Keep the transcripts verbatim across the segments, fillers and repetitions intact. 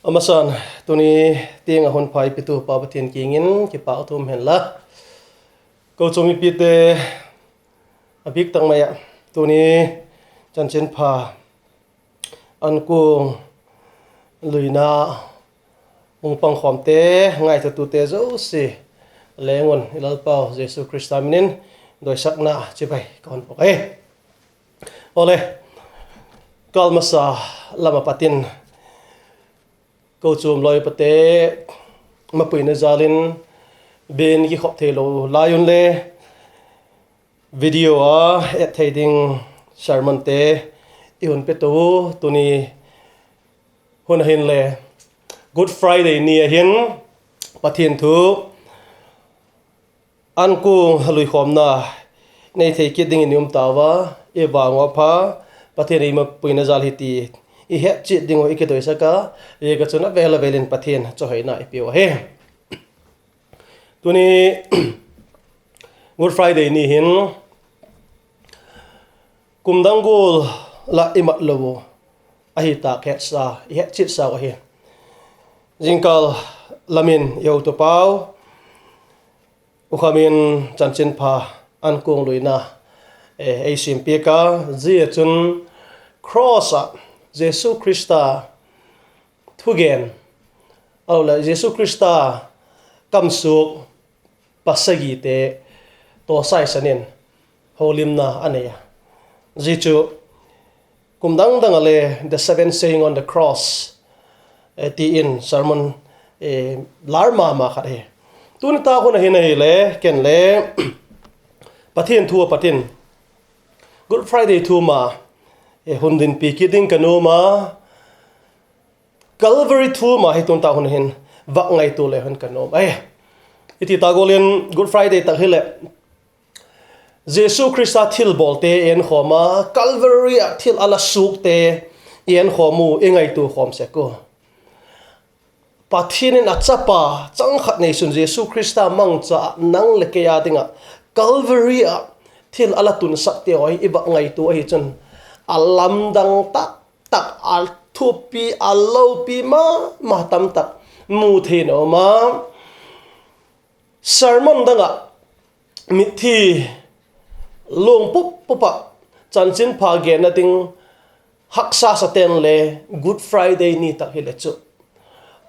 A masan, tuni tiang ah hun pha ei pitu Pa Pathian kiang in kipâk thu um hen la. Kochuam mipite, a bîk tak mai ah tuni chanchinpha ankuang luina hung pangkhawmte, ngaithatute zosia leng un i Lalpau Jesu Khrista min in doisakna chibai ka hun bûk ahi. Awle, kâl masa lam ah pat in kochuam lawipate mapuina jâl in biakin kikhop theilo lai unle, video a et thei ding sermonte i hun petu u. Tuni hun ah hinle Good Friday ni ah hin Pathian thu ankuang luikhawmna nei thei kit dingin i um tau a, i vang ua pha, Pathian ei mapuina jâl hi ti i het chiat ding uh i kidoisak a, ziak ah chun a vêl a vêl in Pathian chawihoina i piau ahi. Tuni Good Friday ni hin kum dang gual lah i mat lo uh ahi tâk hetsa, i het chiat sau ahi. Zingkâl lam in i hotupau U Kham in chanchinpha ankuang luina ei siampiak a, zia chun cross ah Jesu Khrista thugen, a leh Jesu Khrista kamsuak pasagite tawsaisan in holimna a nei a. Zia chu kum dang dang ah le The Seven Saying on the Cross ti in sermon lâr ma ma khat ahi. Tuni tâk hun ah hin ahile ken le Pathian thu a pat in Good Friday thu ma hun dinpi kit ding ka nuam a, Calvary thu ma hi tuni tâk hun hin vak ngaitua le hun ka nuam ahi. I ti ta gual in Good Friday tak hileh Jesu Khrista thilbawlte enkhawm a, Calvary ah thil a la suakte i enkhawm u, i ngaitua khawm sek u. Pathian in a chapa chang khat neisun Jesu Khrista mangcha ah nang leh kei â ding ah Calvary ah thil a la tunsakte haw i vak ngaitua ahi chun, a lamdang tak tak, a thupi a lopi ma ma tam tak mu thei in a um a. Sermon dang ah mitthi luang pup pup ah chanchinpha genna ding haksa sa ten le Good Friday ni tak hileh chu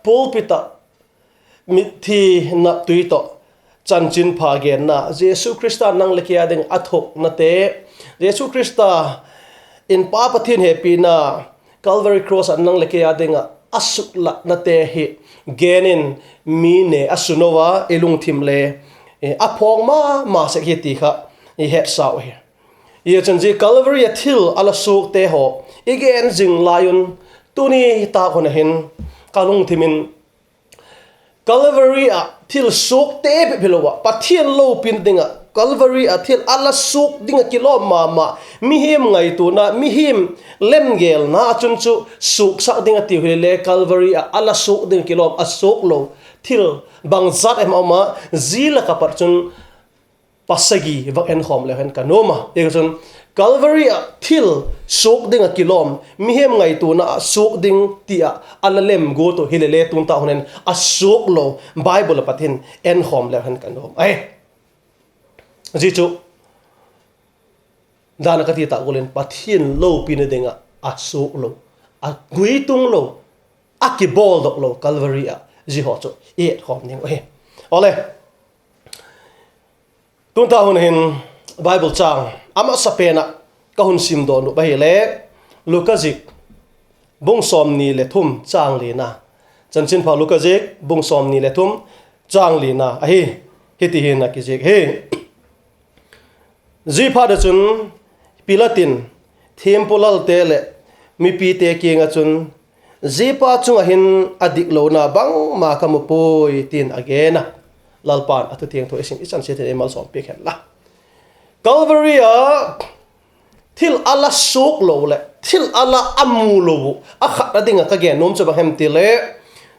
pulpit ah mitthi naptui tawh chanchinpha genna, Jesu Khrista nang leh kei â ding a thuaknate, Jesu Khrista in Pa Pathian hepina, Calvary Cross ah nang leh kei â ding ah a suklatnate hi gen in mi ne a suno a, i lungthim le a phawng ma ma sek hi ti kha i hetsau hi. Zia chun zia Calvary ah thil a la suakte haw i gen zing lai un, tuni tâk hun ah hin ka lungthim in Calvary ah thil suakte bep hilo ah, Pathian lopina ding ah Calvary ah thil a la suak ding ah kilawm ma ma, mihing ngaituana, mihing lemgelna ah chun chu suaksak ding a tiu hile le, Calvary ah a la suak ding ah kilawm a suak lo thil bangzat em a um a, zia lak ah pat chun pasagi vak enkhawm leu hen ka nuam a. Zia chun Calvary ah thil suak ding ah kilawm, mihing ngaituana ah suak ding ti ah a la lem guat uh hile le, tuni tâk hun in a suak lo Bible ah pat in enkhawm leu hen ka nuam ahi. Zia chu dan ah ka ti tâk gual in Pathian lopina ding ah a suak lo, a guitung lo, a kibawldok lo Calvary ah zia haw chu i etkhawm ding uh ahi. Awle, tuni tâk hun hin Bible châng a masapen ah ka hun simdaw nuam ahile, Luka zik bung sawmni le thum châng lina. Chanchinpha Luka zik bung sawmni le thum châng lina ahi. Hiti hin a kizik hi. Ziaphat ah chun Pilat in thiampu lalte leh mipite kiang ah chun, Zia pa chung ah hin a diklona bangma ka mu puai, ti'n a gen a. Lalpa'n a thu thiangtho i sim i chan chiat in ei malsawm piak hen la. Calvary ah thil a la suak lo leh thil a la a mu lo uh a khat a ding ah ka gen nuam chu bang hem ti le,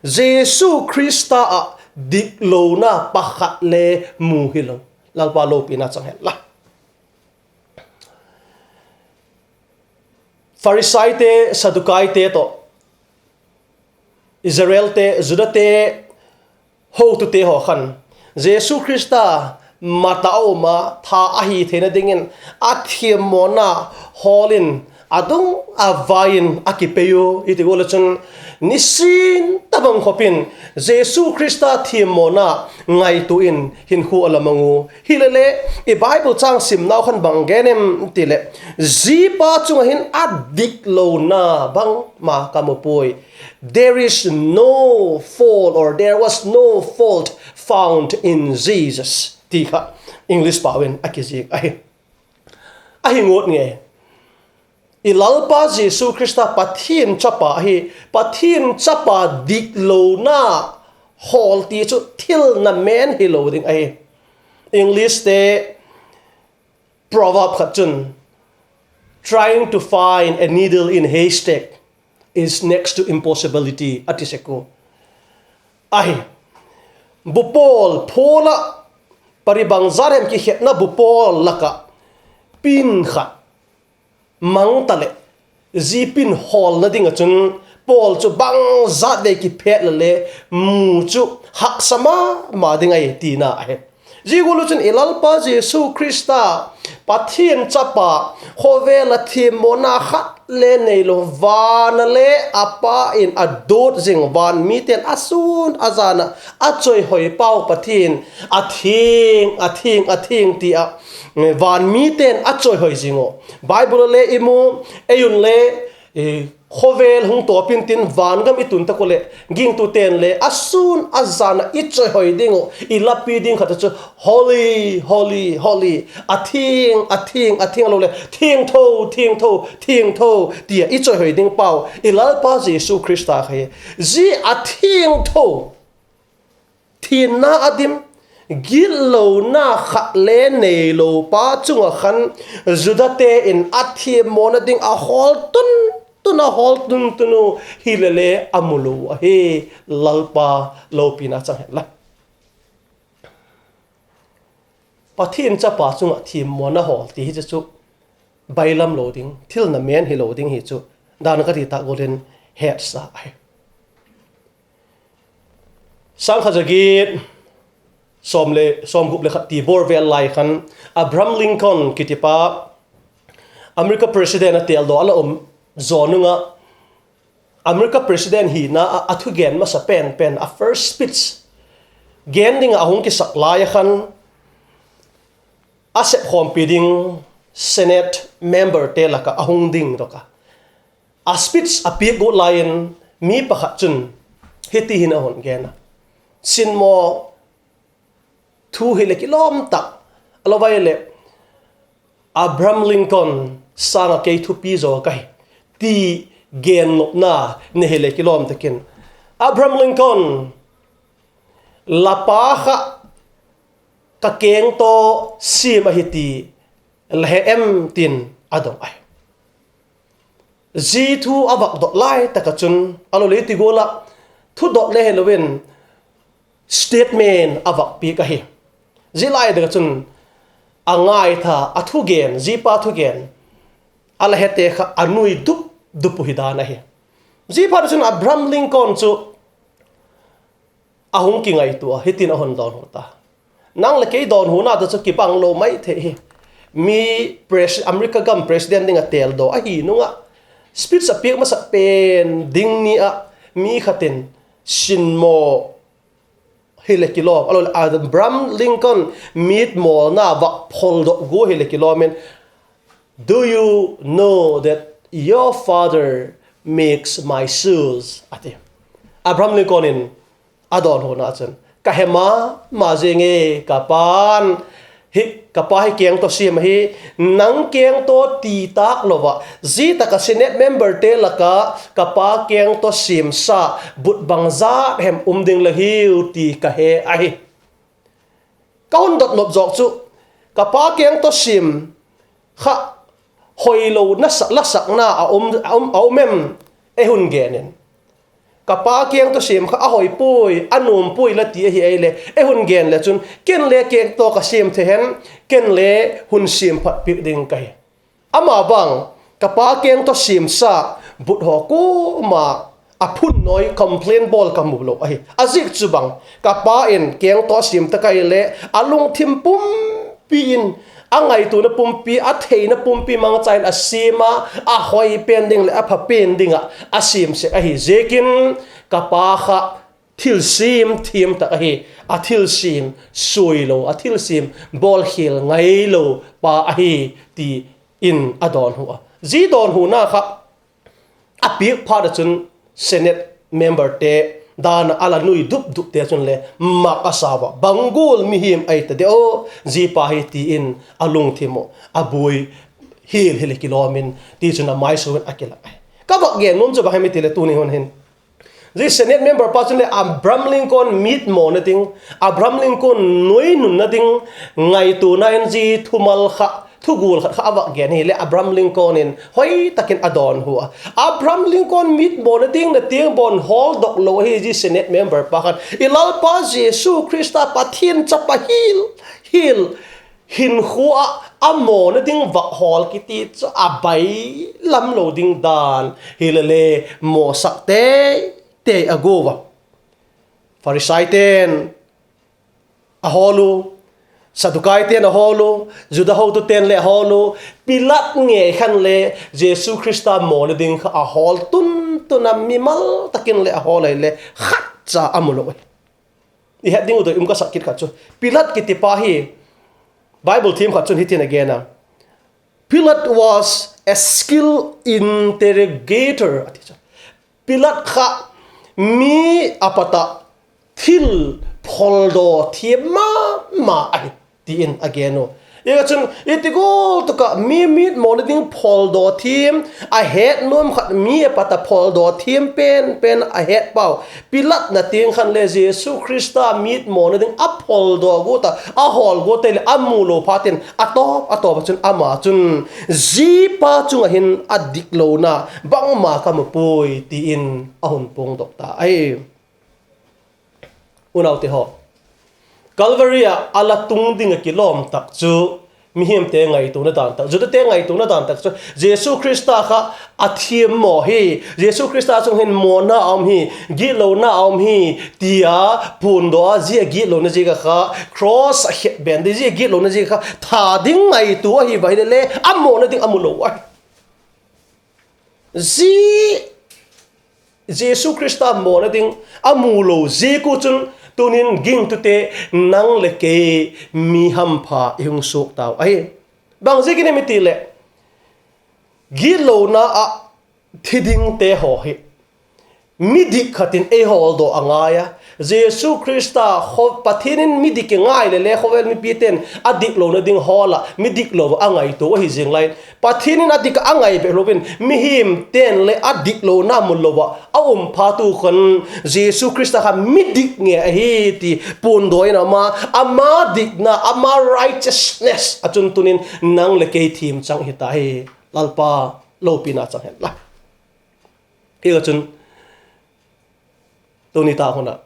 Jesu Khrista ah diklona pakhat le mu hilo. Lalpa lopina chang hen la. Pharisaite, Saddukaite tawh Israelte, Judate, hotute haw khan Jesu Khrista mat ah a um a, tha ahi theina dingin a thiammawna hawl in a dung a vai in a kipei u i ti gual ah chun, nisin tabang khop in Jesu Khrista thiammawna ngaitua in hinkhua a la mang u. Hileleh, i Bible châng simnau khan bang gen em ti leh, zia pa chung ah hin a diklona bangma ka mu puai. There is no fault, or there was no fault found in Jesus, ti kha English pau in a kizik ahi. Ahi ngut ngei. I Lalpa Jesu Khrista Pathian chapa ahi. Pathian chapa diklona hawl ti chu thil na men hilo ding ahi. Englishte proverb khat chun, Trying to find a needle in a haystack is next to impossibility, a ti sek u ahi. Bupawl phual ah, pari bangzat hem kikhetna bupawl lak ah pin khat mang taleh, zia pin hawlna ding ah chun pawl chu bangzat vei kiphet lale mu chu haksa ma ma ding ahi tina ahi. Zia gual ah chun i Lalpa Jesu Khrista, Pathian chapa, khawvel ah thiammawna khat le neilo, van ah le a Pa in a dut zing, van mite'n a sûn a jan ah a chawihoi pau Pathian, a thiang, a thiang, a thiang ti ah van mite'n a chawihoi zing uh. Bible ah le i mu, ei un le khawvel hung tawp intin, van gam i tun tak uh leh gingtute'n le a sûn a jan ah i chawihoi ding uh, i lapi ding khat chu, Holy, holy, holy, a thiang, a thiang, a thiang, a lo le, Thiangtho, thiangtho, thiangtho, ti ah i chawihoi ding pau i Lalpa Jesu Khrista kha hi. Zia a thiangtho, thianna a dim, gitlona khat le neilo pa chung ah khan Judate in a thiammawna ding a hawl tun tun, a hawl tun tun u hilele a mu lo ahi. Lalpa lopina chang hen la. Pathian chapa chung ah thiammawna hawl ti hi chu bailam lo ding, thil na men hilo ding hi chu, dan ka ti tak gual in hetsa ahi. Sâng khat za giat sawm le, sawmgup le khat ti bawr vel lai khan Abraham Lincoln kitipa America President a têldaw a la um zaw nung ah, America President hina ah a thugen masa pen pen, a first speech gen ding ah a hung kisak lai ah khan, a sepkhawmpi ding Senate memberte lak ah a hung ding dok a, a speech a piak guat lai in mi pakhat chun hiti hin a hun gen a: Sinmaw, thu hileh kilawm tak, a lo vai leh Abraham Lincoln sâng ah kei thupi zaw ka hi, ti gen nopna nei hileh kilawm tak in, Abraham Lincoln, la pa kha ka kengtaw siam ahi ti la he em? tin a dong ahi. Zia thu a vak dot lai tak ah chun, a lo le ti gual ah, thudot le hilo in statement a vak piak ahi. Zia lai tak ah chun a ngaitha, a thugen, zia pa thugen a la hete kha a nui dup dup uh hi dan ahi. Zia phat chun Abraham Lincoln chu a hung kingaitua a, hitin a hun dawnhu ta: Nang leh kei dawnhuna ta chu kibang lo mai thei hi. Mi pres-, America gam president ding ah têldaw ahi nung ah, speech a piak masak pen ding ni ah mi khat in, Sinmaw, hileh kilawm, a lo le, Abraham Lincoln mitmawlna vak pholdok gua hileh kilawm in, Do you know that your father makes my shoes? a ti. Abraham Lincoln in a dawnhuna chun, Ka he ma ma zing e, ka pa'n, hi, ka pa hi kengtaw siam ahi, nang kengtaw ti tâk lo ah, zia tak ah Senate memberte lak ah ka pa kengtaw siamsa but bangzat hem um ding la hiu ti ka he ahi. Ka hun dot nop zawk chu, ka pa kengtaw siam kha hoilo nasa, la sakna a um, a um, a um em? Ei hun gen in. Ka pa kengtaw siam kha a hoi puai, a nuam puai la ti ahi ei leh, ei hun gen le chun, ken le kengtaw ka siam thei hen, ken le hun siam phat piak ding ka hi. Ama vang, ka pa kengtaw siamsa but haw kuama a phun nawi complain bawl ka mu lo ahi. A ziak chu bang, ka pa in keng tawh a siam tak ahileh a lungthim pumpi in, a ngaituana pumpi, a theina pumpi mangcha in a siam a, a hoi pen ding leh a pha pen ding ah a siam sek ahi ziakin, ka pa kha thilsiam thiam tak ahi, a thilsiam suai lo, a thilsiam bawlkhial ngai lo pa ahi, ti in a dawnhu a. Zia dawnhuna kha a piak phat ah chun Senate memberte dan ah a la nui dup dupte chun le mak a sa ua, bang gual mihing ahi ta de aw, zia pa hi, ti in a lungthim uh a buai hial hial kilawm in, tichun a maisua in a kilâk ahi. Ka vak gen nuam chu bang hem i ti leh tuni hun hin, zia Senate member pa chun le Abraham Lincoln mitmawna ding, Abraham Lincoln nuai nunna ding ngaituana in zia thumal kha, thugual khat kha a vak gen hileh Abraham Lincoln in hoi tak in a dawnhu a. Abraham Lincoln mitmawna ding na tiang bawn hawldok lo ahi zia Senate member pa khan, i Lalpa Jesu Khrista Pathian chapa hial hial hinkhua ah a mawna ding vak hawl kiti chu a bailam lo ding dan hile le, mawsak tei tei a gua a. Pharisaite'n a hawl u, Saddukaite'n a hawl u, Juda hotute'n le a hawl u, Pilat ngei khan le Jesu Khrista mawna ding kha a hawl tun tun a, mimal tak in le a hawl ahile khat cha a mu lo ahi. I het ding uh doi um ka sak kit khat chu, Pilat kiti pa hi Bible thiam khat chun hitin a gen a, Pilate was a skilled interrogator a ti chu. Pilat kha mi a pat ah thil phawldaw thiam ma ma ahi, ti in a gen u. Ziak a chun i ti gual tak ah mi mitmawna ding phawldaw thiam, a het nuam khat mi a pat ah phawldaw thiam pen pen a het pau Pilat na tiang khan le Jesu Khrista mitmawna ding a phawldaw guat ah, a hawl guat ah leh a mu lo phat in a tawp a tawp ah chun ama chun, zia pa chung ah hin a diklona bangma ka mu puai, ti in a hun puangdok ta ahi. Unaute haw, Calvary ah a la tung ding ah kilawm tak chu mihingte ngaituana dan tak, Judate ngaituana dan tak chu Jesu Khrista kha a thiam maw hi, Jesu Khrista chung hin mawna a um hi, gitlona a um hi, ti a puandaw a, zia gitlona ziak ah kha cross a khep ben ding, zia gitlona ziak ah kha that ding ngaitua ahi va hile le, a mawna ding a mu lo ahi. Zia Jesu Khrista mawna ding a mu lo ziak uh chun tunin gingtute, nang leh kei mi hampha i hung suak tau ahi. Bang ziakin em i ti leh, gitlona ah thi dingte haw hi midik khat in ei hawldaw a ngai a. Jesu Khrista, Pathian in midik i ngai leh le khawvel mipite'n a diklona ding hawl ah midik lo a ngaitua ahi ziang lai in, Pathian in a dik ah a ngai bep lo in mihingte'n le a diklona mu lo ah a um phat uh khan Jesu Khrista kha midik nge ahi ti puandaw in ama, ama dikna, ama righteousness ah chun tunin nang leh kei thiam chang hita hi. Lalpa lopina chang hen la. Hi ah chun tuni tak hun ah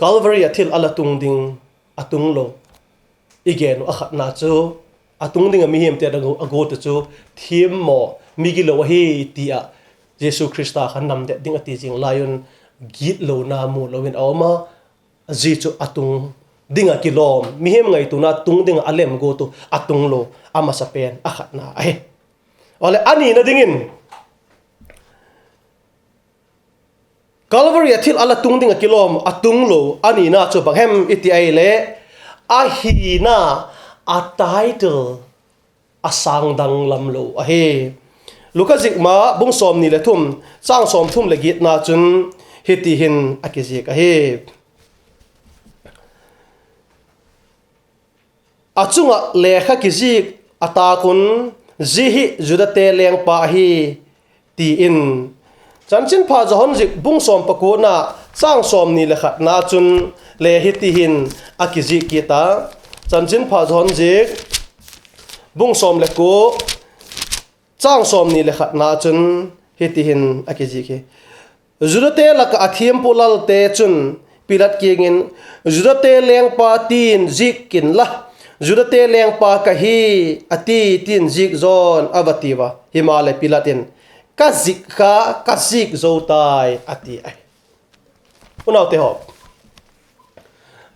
Calvary ah thil a la tung ding, a tung lo i gen uh a khatna chu, a tung ding ah mihingte a guat uh chu thiam maw, migilo ahi ti ah Jesu Khrista kha namdet ding a ti zing lai un gitlona mu lo in a um a, zia chu a tung ding ah kilawm, mihing ngaituana tung ding ah a lem guat uh a tung lo a masa pen a khatna ahi. Awle, a nina dingin Calvary ah thil a la tung ding ah kilawm a tung lo a nina chu bang hem i ti ahileh, a hina, a title a sângdang lam lo ahi. Luka ziak ma bung sawmni leh thum, châng sawmthum leh giatna chun hiti hin a kiziak ahi. A chung ah lekha kiziak a tâk un, Zia hi Judate lengpa ahi, ti in. Chanchinpha Johan ziak bung sawm pakuana, châng sawmni leh khatna chun le hiti hin a kiziak kit a. Chanchinpha Johan ziak bung sawm leh kua, châng sawmni leh khatna chun hiti hin a kiziak hi: Judate lak ah a thiampu lalte chun Pilat kiang in, Judate lengpa ti'n ziak kin la, Judate lengpa ka hi, a ti, ti'n ziak zaw'n a va tiu a. Himaleh Pilat in, ka zik kha, ka zik zo tai, a ti ahi. Unaute haw,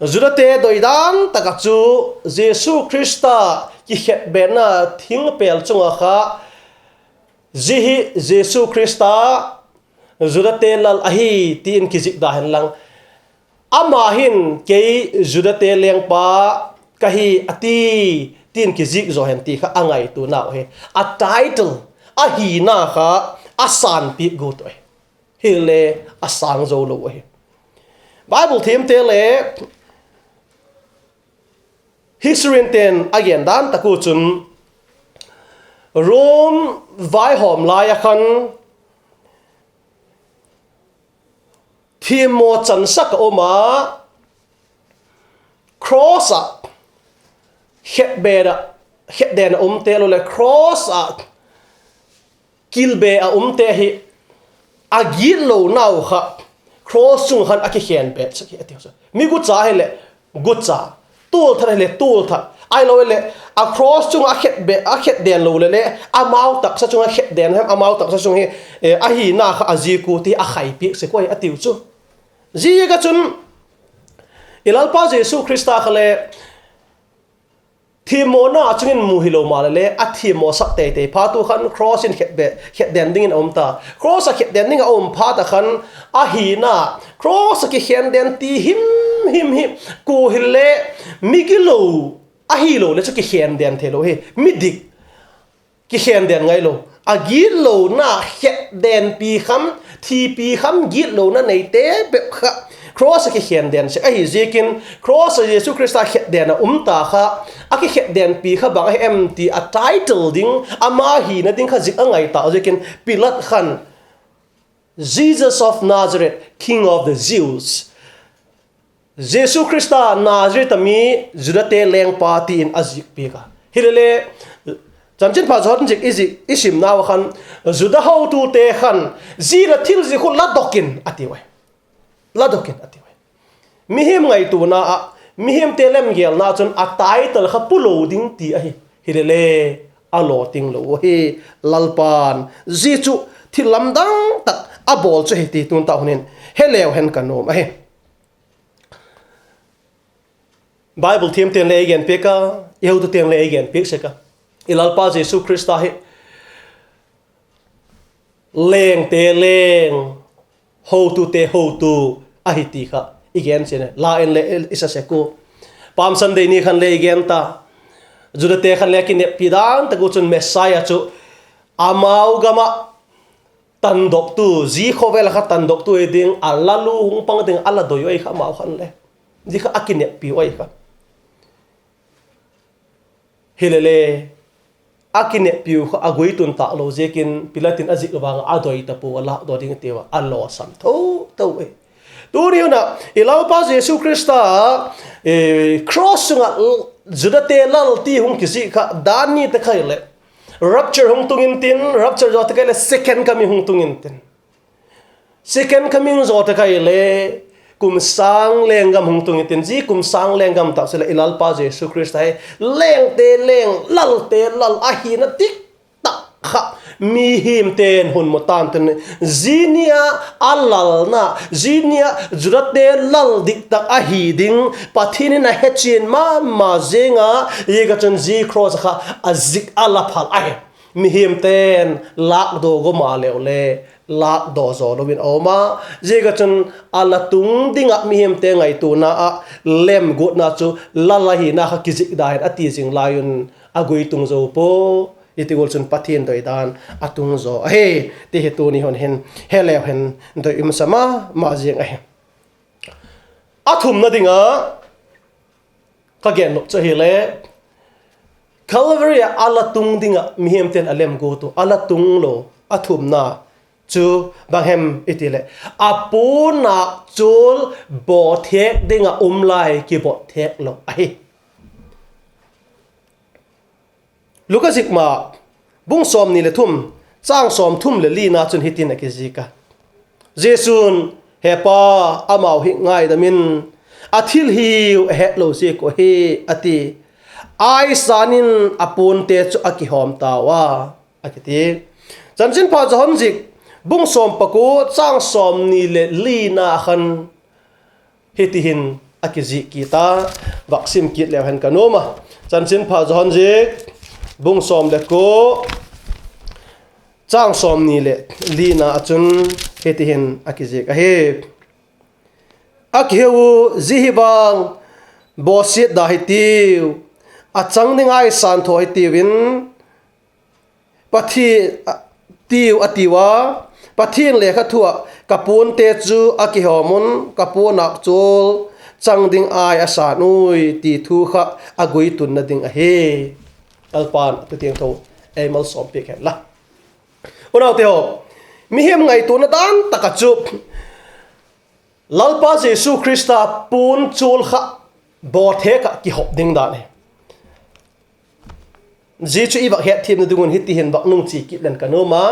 Judate doidan tak ah chu Jesu Khrista kikhetbetna thingpêl chung ah kha, zia hi Jesu Khrista Judate lal ahi, ti in kizik da hen lang, ama hin kei Judate lengpa ka hi a ti, ti in kizik zaw hen ti kha a ngaituanau hi. A title, a hina kha a sânpiak guat uh ahi. Hile a sâng zo lo ahi. Bible thiamte le historiante'n a gen dan tak u chun, Rom vaihawm lai ah khan thiammaw chansak a um a, cross ah khetden ah umte lo leh cross ah kilbe a umte hi a gitlonau kha cross chung khan a kikhen bet sek hi a ti chu. Mi gucha hileh gucha, tual that hileh tual that, ahilo leh a cross chung ah a khetden lo leh le amau taksa chung ah khetden hem, amau taksa chung hi a hina kha a zik u ti a khaipiak sek ui a tiu chu. Ziaziak ah chun i Lalpa Jesu Khrista kha le thiammawna chung in mu hilo maleh le a thiammawsak teitei phat u khan cross in khetden dingin a um ta. Cross ah khetden ding a um phat ah khan a hina cross ah kikhen den ti him him hi kua hile migilo ahilo le chu kikhen den theilo hi, midik kikhen den ngailo. A gitlona khetdenpi kham, thipi kham gitlona neite bep kha cross ah kikhen den sek ahi ziakin cross ah Jesu Khrista khetden a um ta kha, a kikhetdenpi kha bang ahi em ti a title ding, ama hina ding kha zik a ngai tâk ziakin Pilat khan Jesus of Nazareth, King of the Jews, Jesu Khrista Nazareth a mi, Judate lengpa ti in a zik piak a. Hilele Chanchinpha Johan zik i zik i simnau a khan, Juda hotute khan zia la thil zik khu ladok in a tiu ahi. Ladok in a tiu ahi. Mihing ngaituana ah, mihingte lemgelna chun a title kha pulo ding ti ahi. Hilele a lawting lo ahi. Lalpa'n zia chu thil lamdang tak a bawl chu hi ti tun tak hun in he leu hen ka nuam ahi. Bible thiamte'n le ei genpiak a, i hotute'n le ei genpiak sek a, i Lalpa Jesu Khrista hi lengte leng, hotute hotu ahi ti kha i gen chian a, la in le i sa sek u. Palm Sunday ni khan le i gen ta, Judate khan le a kineppi dan tak u chun Messiah chu amau gam ah tandoktu, zia khawvel ah kha tandoktu hi ding a, lal u hung pang ding a la doi ui kha amau khan le, zia kha a kineppi ui kha. Hilele a kineppiu kha a guitun tâk lo ziakin Pilat in a zik vang ah a doi ta pua, a lâkdaw ding tiu a, a lawsam tho tho e. Tuni hun ah i Lalpa Jesu Khrista cross sung ah Judate lal ti hung kizik kha dan ni tak ah hileh rapture hung tung intin, rapture zaw tak ah hileh second coming hung tung intin, second coming zaw tak ah hileh kum sâng lenggam hung tung intin, zia kum sâng lenggam tak chu leh i Lalpa Jesu Khrista hi lengte leng, lalte lal ahina dik tak kha mihingte'n hun mu tan tin, zia ni ah a lalna, zia ni ah Judate lal dik tak ahi ding Pathian in a hechian ma ma ziang a, ziak ah chun zia cross kha a zik a la phal ahi. Mihingte'n lâkdaw gawm a leu le lâkdaw zaw lo in a um a, ziak ah chun a la tung ding ah mihingte ngaituana ah lemguatna chu lal ahina kha kizik da in a ti zing lai un a guitung zo pua. Hiti gual chun Pathian doidan a tung zaw ahi ti hi tuni hun hin he leu hen doi um sa ma ma ziang ahi. A thumna ding ah ka gen nop chu ahile, Calvary ah a la tung ding ah mihingte'n a lemguat u, a la tung lo, a thumna chu bang hem i ti leh, a puanna chual bawthêk ding ah um lai kibawthêk lo ahi. Luka zik ma bung sawmni leh thum, châng sawmthum leh lina chun hitin a kizik a: Jesu'n, He Pa, amau hi ngaidam in, a thil hiu a hetlo ziak uh ahi, a ti. Aisan in a puante chu a kihawm tau a, a kiti. Chanchinpha Johan ziak bung sawm pakua châng sawmni leh lina khan hiti hin a kizik kit a, vak sim kit leu hen ka nuam a. Chanchinpha Johan ziak bung sawm le kua châng sawmni leh lina ah chun hiti hin a kizik ahi: A kiheu u, zia hi vang bawsiat da hitiu, a chang ding aisan thaw hitiu in, Pathian, tiu a tiu a, Pathian lekha thu ah, ka puante chu a kihawm un, ka puanâk chual chang ding ai a san ui, ti thu kha a guitunna ding ahi. Lalpa'n tu tiang tho ei malsawmpiak hen la. Unaute haw, mihing ngaituana dan tak ah chu Lalpa Jesu Khrista puan chual kha bawthêk ah kihop ding dan hi. Zia chu i vak hetthiamna ding un hiti hin vak nung chi kit leng ka nuam a.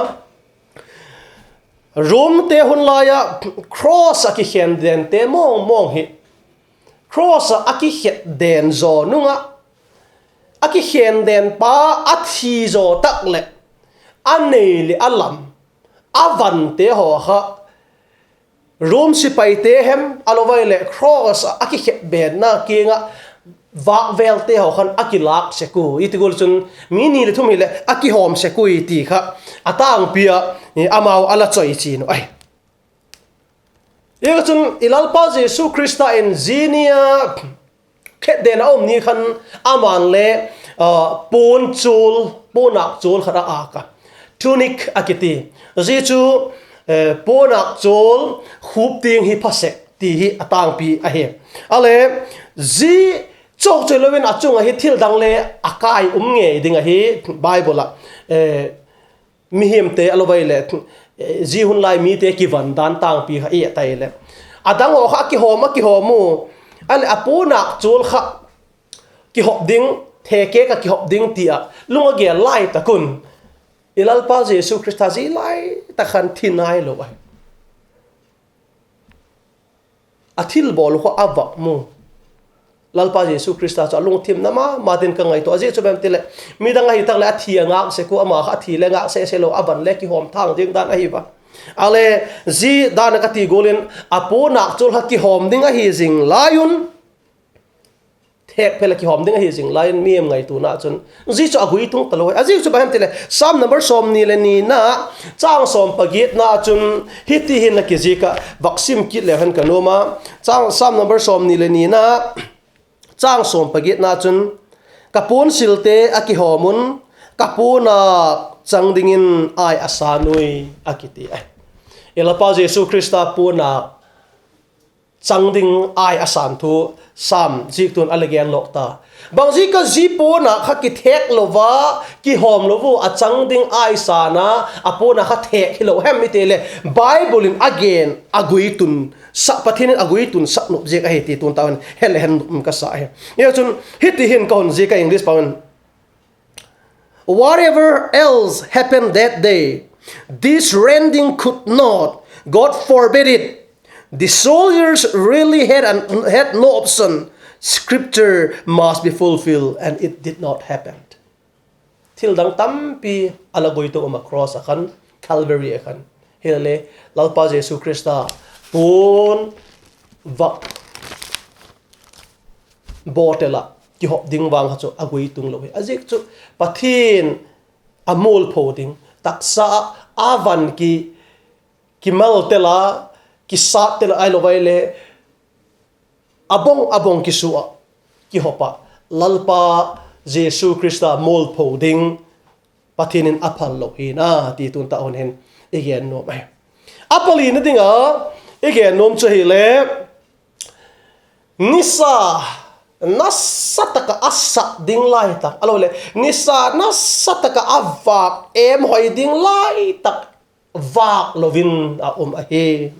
Romte hun lai ah cross ah kikhen dente mawng mawng hi, cross ah a kikhet den zaw nung ah, a kikhen denpa a thi zaw tak leh a nei leh a lam, a vante haw kha, Rom sipaite hem a lo vai leh cross ah a kikhet benna kiang ah vâkvêlte haw khan a kilâk sek ui, i ti gual chun mi ni leh thum hileh a kihawm sek ui ti kha a tângpi ah amau a la choi chian uh ahi. Ziak ah chun i Lalpa Jesu Khrista in zia ni a khetden a um ni khan ama'n le puan chual, puanâk chual khat a âk a, tunic a kiti. Zia chu puanâk chual khup tiang hi pha sek ti hi a tângpi ahi. A le, zia chawk chu hilo in a chung ah hi thil dang le a kai um ngei ding ahi. Bible ah mihingte a lo vai leh, zia hun lai mite kivan dan tângpi kha i et ai leh, a dang haw kha a kihawm a kihawm u, a leh a puanâk chual kha kihop ding, thekek ah kihop ding ti ah lung a gel lai tak un, i Lalpa Jesu Khrista zia lai tak khan thi nailo ahi. A thilbawl uh kha a vak mu. Lalpa Jesu Khrista chu a lungthim na ma ma ding ka ngaitua a, zia chu bang em ti leh, midang ahi tak leh a thi a ngâk sek ua, ama kha a thi le ngâk sese lo, a van le kihawm thâng ding dan ahi va. A le, zia dan a ka ti gual in, a puanâk chual kha kihawm ding ahi zing lai un, thekphel ah kihawm ding ahi zing lai in mi em ngaituana chun zia chu a guitung talo hi. A ziak chu bang em ti leh, Sam number sawmni leh nina, châng sawm pagiatna ah chun hiti hin a kizik ah, vak sim kit leu hen ka nuam a. Sam number sawmni leh nina, châng sawm pagiatna chun, ka puan silte a kihawm un, ka puanâk chang dingin ai a san ui, a kiti ahi. I Lalpa Jesu Khrista puanâk chang ding ai a san thu Sam ziaktu'n a le gen lawk ta. Bangziak a zia puanâk kha kithêk lo a, kihawm lo ua a chang ding ai san a, a puanâk kha thêk hilo hem i ti leh, Bible in a gen a guitun sak, Pathian in a guitunsak nop ziak ahi ti tu'n tau in he le hen nop ka sa hi. Zia chun hiti hin ka hun ziak a, English pau in, Whatever else happened that day, this rending could not, God forbid it. The soldiers really had, an, had no option. Scripture must be fulfilled, and it did not happen. Thil dang tampi a la guitung um a, cross ah khan, Calvary ah khan. Hilele, Lalpa Jesu Khrista puan vak bawtel ah kihop ding vang kha chu a guitung lo hi. A ziak chu Pathian a mualpho ding, taksa ah a van ki, kimaltel a, kisattel a, ahilo vai le, a bong a bong kisua ah, kihop ah, Lalpa Jesu Khrista mualpho ding Pathian in a phal lo hi na ti tu'n tau hun hin i gen nuam ahi. A palina ding a i gen nuam chu hile, nisa nasa tak ah a sat ding lai tak, ahilo le, nisa nasa tak ah a vâk êm hoi ding lai tak vâk lo in a um ahi.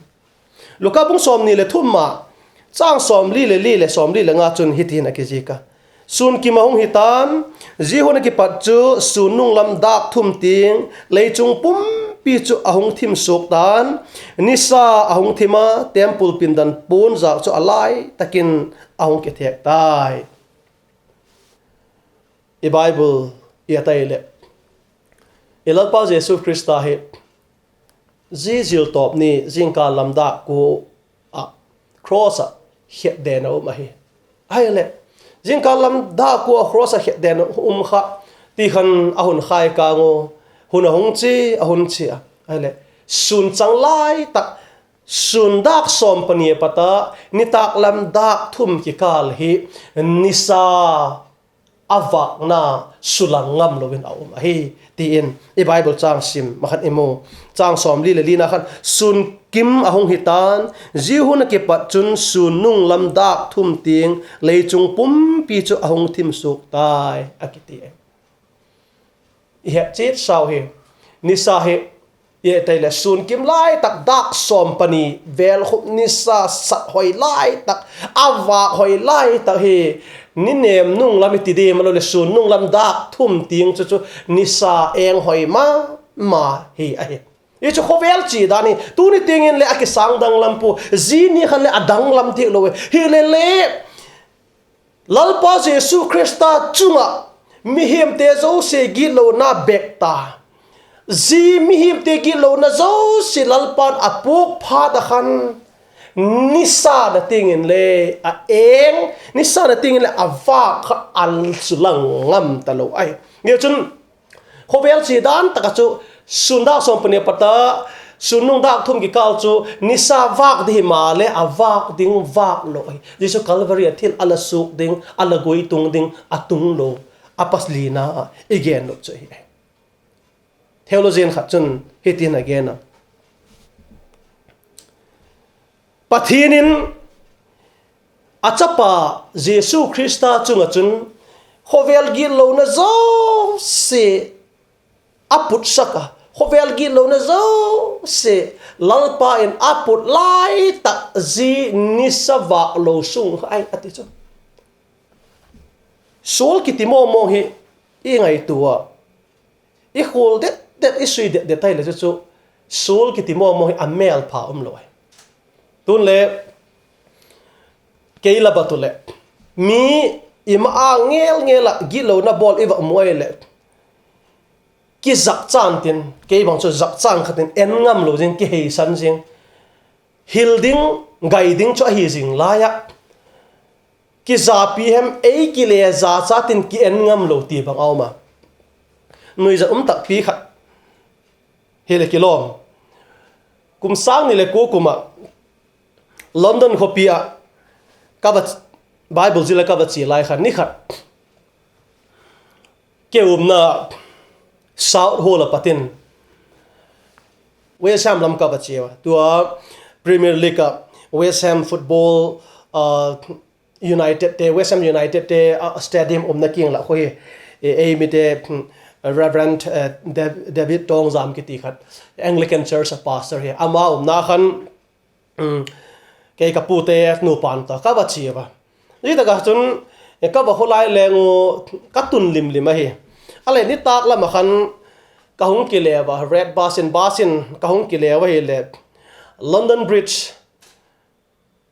Luka bung sawmni leh thum ah, châng sawmli leh li leh sawmli leh nga chun hiti hin a kizik a: Sûn kim a hung hi ta'n, zia hun a kipat chu sûnnung lam dâk thum tiang, lei chung pumpi chu a hung thim suak ta'n, nisa a hung thim a, temple pindan puan zâk chu a lai tak in a hung kithêk tai. I Bible i et ai leh, I Lalpa Jesu Khrista hi zia ziltawp ni zingkal lam dâk kua ah cross ah khetden a um ahi. Ahileh, zingkal lam dâk kua ah cross ah khetden a um kha, ti khan a hun khai kâng u, hun a hung chia, a hun chia a. Ahileh, sûn chang lai tak, sûn dâk sawm pani a pat a nitâk lam dâk thum kikâl hi nisa a vâkna sulang ngam lo in a um ahi, ti in i Bible châng sim ma khan i mu. Châng sawmli leh lina khan, sûn kim a hung hi ta'n, zia hun ah kipat chun sûn nung lam dâk thum tiang lei chung pumpi chu a hung thim suak tai, a kiti. I het chiat sau hi, nisa hi, i et leh sûn kim lai tak dâk sawm pani vêl khup nisa sat hoi lai tak, a vâk hoi lai tak hi, ni nêm nung lam i ti diam a lo leh sûn nung lam dâk thum tiang chu chu nisa eng hoi ma ma hi ahi. I chu khawvel chia dan hi tuni tiang in leh a kisâng danglam pua, zia ni khan leh a danglam diak lo e. Hile le, Lalpa Jesu Khrista chung ah mihingte zosia gitlona bêk ta, zia mihingte gitlona zosia Lalpa'n a puak phat ah khan, nisa na tiang in le a eng, nisa na tiang in leh a vâk kha a sulang ngam talo ahi. Zia chun khawvel chia dan tak ah chu sûn dâk sawm pani a pat a sûn nung dâk thum kikâl chu nisa vâk ding himaleh a vâk ding vâk lo ahi. Jesu Calvary ah thil a la suak ding, a la guitung ding a tung lo, a paslina ah i gen lo chu ahi. Theologian khat chun hitin a gen a: Pathian in a chapa Jesu Khrista chung ah chun khawvel gitlona zosia a putsak a, khawvel gitlona zosia Lalpa in a put lai tak zia nisa vâk lo sung kha ahi, a ti chu. Sual kiti mawngmawng hi i ngaitua a, i khual det det, i sui det det ahileh chu chu, sual kiti mawngmawng hi a mêlpha um lo ahi. Tun le, kei la bat u leh, mi i ma-âng ngel ngel ah gitlona bawl i va mu ahileh, kizakchan tin, kei bang chu zakchan khat in en ngam lo zing, kiheisan zing, hil ding, gai ding chu ahi zing lai ah, kizapi hem, ei kile za chat in ki en ngam lo ti bang a um a. Nuizat um takpi khat hileh kilawm, kum sâng ni leh kua kum ah London khawpi ah ka va, Bible zil ah ka va chia lai khan ni khat, kei umna South Hall ah pat in West Ham lam ka va chia a, tua Premier League ah West Ham football, United te, West Ham United te stadium umna kiang lah khu hi, ei mite, Reverend David Tongzam kiti khat, Anglican Church a pastor hi, ama umna khan kei ka pute nupa tawh ka va chia a. Zia tak ah chun ka va khawlai leng u, ka tun lim lim ahi. A leh nitâk lam ah khan ka hung kile ua, red bus in, bus in ka hung kile ua ahileh, London Bridge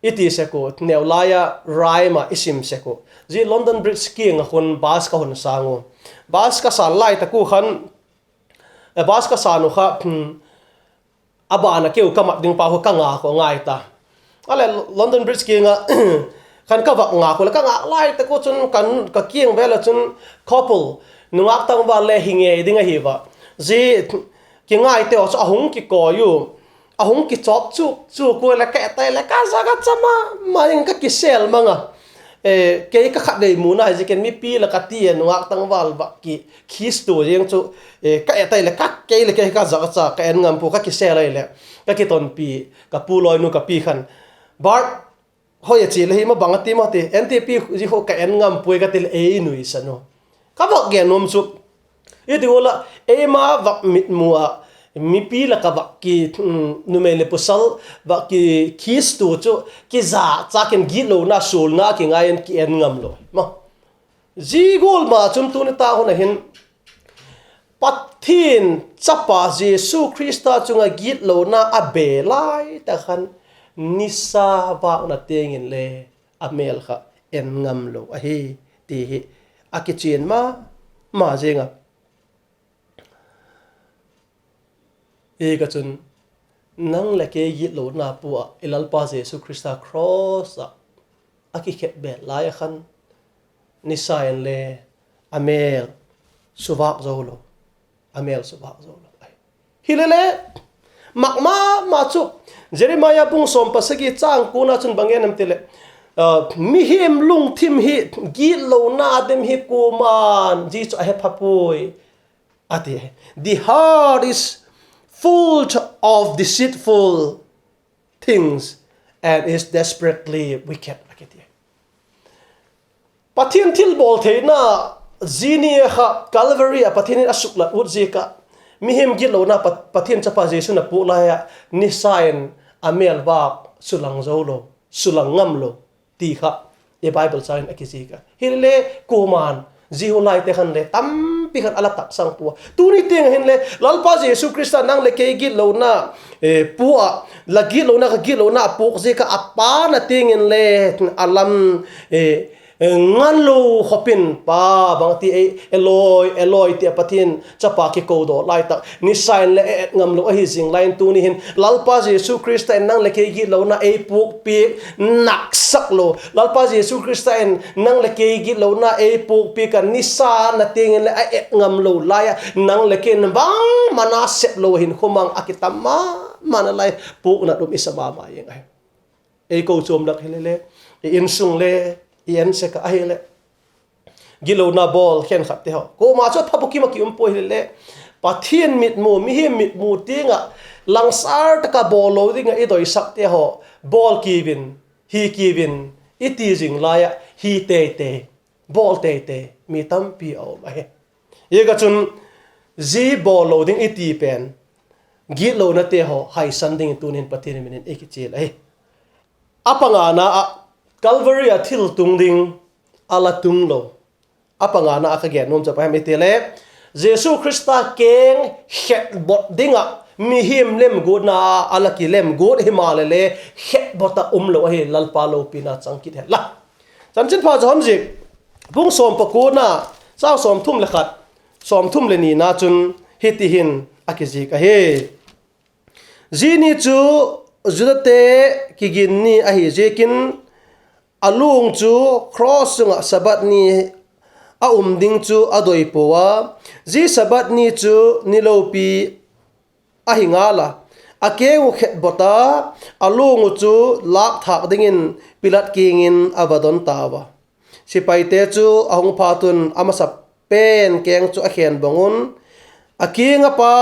i ti sek u, neu lai ah rhyme ah i sim sek u, zia London Bridge kiang ah khun bus ka hun sâng u. Bus ka sân lai tak u khan, bus ka sân u kha, a ban ah keu ka mat ding pa khu ka ngak u a ngai ta. A leh London Bridge kiang ah khan ka va ngak u leh, ka ngak lai tak u chun ka kiang vêl ah chun couple, nungak tangval le hi ngei ding ahi a, zia kingaite haw chu a hung kikawi u, a hung kichawp chuk chuk u leh, ka et tai leh ka zak a cha ma ma in ka kisel mang a. Kei ka khatvei muna hi ziakin mipi lak a ti a nungak tangval va ki kiss tua ziang chu, ka et tai leh ka, kei leh kei ka zak a cha, ka en ngam pua, ka kisel ahileh, ka kitonpi, ka pu lawinu ka pi khan, Bart, hoi a chia le hi ma bang a ti maw ti, en ti pi, zia khu ka en ngam puai ka ti leh ei nuisan u. Ka vak gen nuam chu, i ti ua lah, eima vak mitmu ah mipi lak a vak ki, numei leh pasal vak ki kiss tua chu, kizakchak in gitlona sualna kingai in ki en ngam lo ma. Zia gual ma chun tuni tak hun ah hin Pathian chapa Jesu Khrista chung ah gitlona a be lai tak khan nisa vâkna tiang in le a mêl kha en ngam lo ahi, ti hi a kichian ma ma zing a. Ziak ah chun, nang leh kei gitlona pua ah i Lalpa Jesu Khrista cross ah a kikhetbel lai ah khan, nisa inle a mêl suvâk zo lo, a mêl suvâk zo lo ahi. Hilele, mak ma ma chu, Jeremiah bung sawm pasagi châng kuana chun bang en em ti leh, mihing lungthim hi, gitlona dim hi kuama'n zia chu a he pha puai, a ti. The heart is full of deceitful things and is desperately wicked, a kiti. Pathian thilbawl theina zia ni kha Calvary ah Pathian in a suklat ut ziak ah, mihing gitlona Pa-, Pathian chapa Jesu'n a puak lai ah, nisa in a mêl vâk sulang zo lo, sulang ngam lo, ti kha i Bible châng in a kizik a. Hilele, kuama'n zia hun laite khan le tampi khan a la taksang pua. Tuni tiang ah hinle Lalpa Jesu Khrista nang leh kei gitlona pua ah, la gitlona ka gitlona a puak ziak ah a pâna tiang inle a lam ngan lo khop in, Pa, bangti, Eloi, Eloi, ti a Pathian chapa kikodaw lai tak, nisa inle e et ngam lo ahi zing lai in, tuni hin Lalpa Jesu Khrista in nang leh kei gitlona ei puakpiak naksak lo, Lalpa Jesu Khrista in nang leh kei gitlona ei puakpiak ah nisa na tiang inle a et ngam lo lai ah, nang leh kei in bangma na sep lo hinkhua mang a kitam ma ma nalai, puakna um i sa ma ma ing ahi. Ei kochuam lak hilele, i insung le, i en sek ah ahileh, gitlona bawl khenkhatte haw kuama chu a pha bukim ah ki um puai hilele, Pathian mitmu, mihing mitmu tiang ah langsar tak ah bawl lo ding ah i doisakte haw, bawl kiu in, hi kiu in, i ti zing lai ah hi tei tei, bawl tei tei mi tampi a um ahi. Ziak ah chun, zia bawl lo ding i ti pen gitlonate haw haisan dingin tuni'n Pathian min in i kichial ahi. A pangana ah, Calvary ah thil tung ding a la tung lo. A pangana ah ka gen nuam chu bang hem i ti le, Jesu Khrista keng khetbot ding ah mihing lemguatna a la kilemguat himaleh le, khetbot ah um lo ahi, Lalpa lopina chang kit hen la. Chanchinpha Johan ziak, bung sawm pakuana, châng sawmthum leh khat, sawmthum leh nina chun hiti hin a kizik ahi. Zia ni chu Judate kigin ni ahi ziakin, a luang chu cross sung ah Sabbath ni a um ding chu a doi pua a, zia Sabbath ni chu ni lopi ahi ngal a, a keng uh khetbot a, a luang uh chu lâkthâk dingin Pilat kiang in a va don tau a. Sipaite chu a hung phat un a masa pen keng chu a khen bang un, a kiang a pa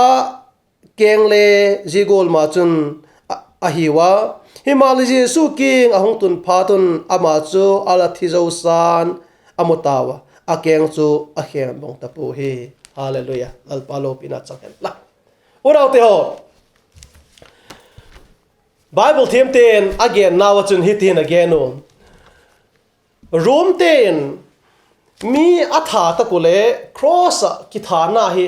keng le zia gual ma chun a, a hiu a. Himaleh Jesu kiang a hung tun phat un ama chu a la thi zosa'n a mu tau a, a keng chu a khen bang ta pua hi. Hallelujah. Lalpa lopina chang hen la. Unaute haw, Bible thiamte'n a gennau ah chun hiti'n a gen u: Romte'n mi a that tak uh leh cross ah kithana hi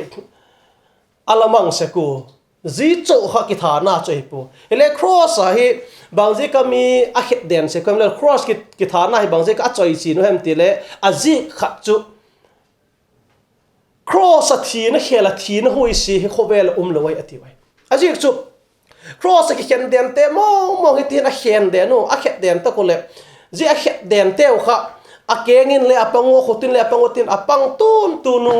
a la mang sek ua, zia chu kha kithana chu ahi pua. Hileh cross ah hi bangziak a mi a khetden sek uh hem leh, cross ki, kithana hi bangziak a a choi chin uh hem ti leh, a ziak khat chu cross ah thina khêl ah thina huaisia hi khawvel ah um lo ahi a tiu ahi. A ziak chu cross ah kikhendente mawngmawng hiti'n a khen den uh, a khetden tak uh leh, zia a khetdenteu kha a keng in le a pang ua, khut in le a pang ua, tin a pang tun tun u,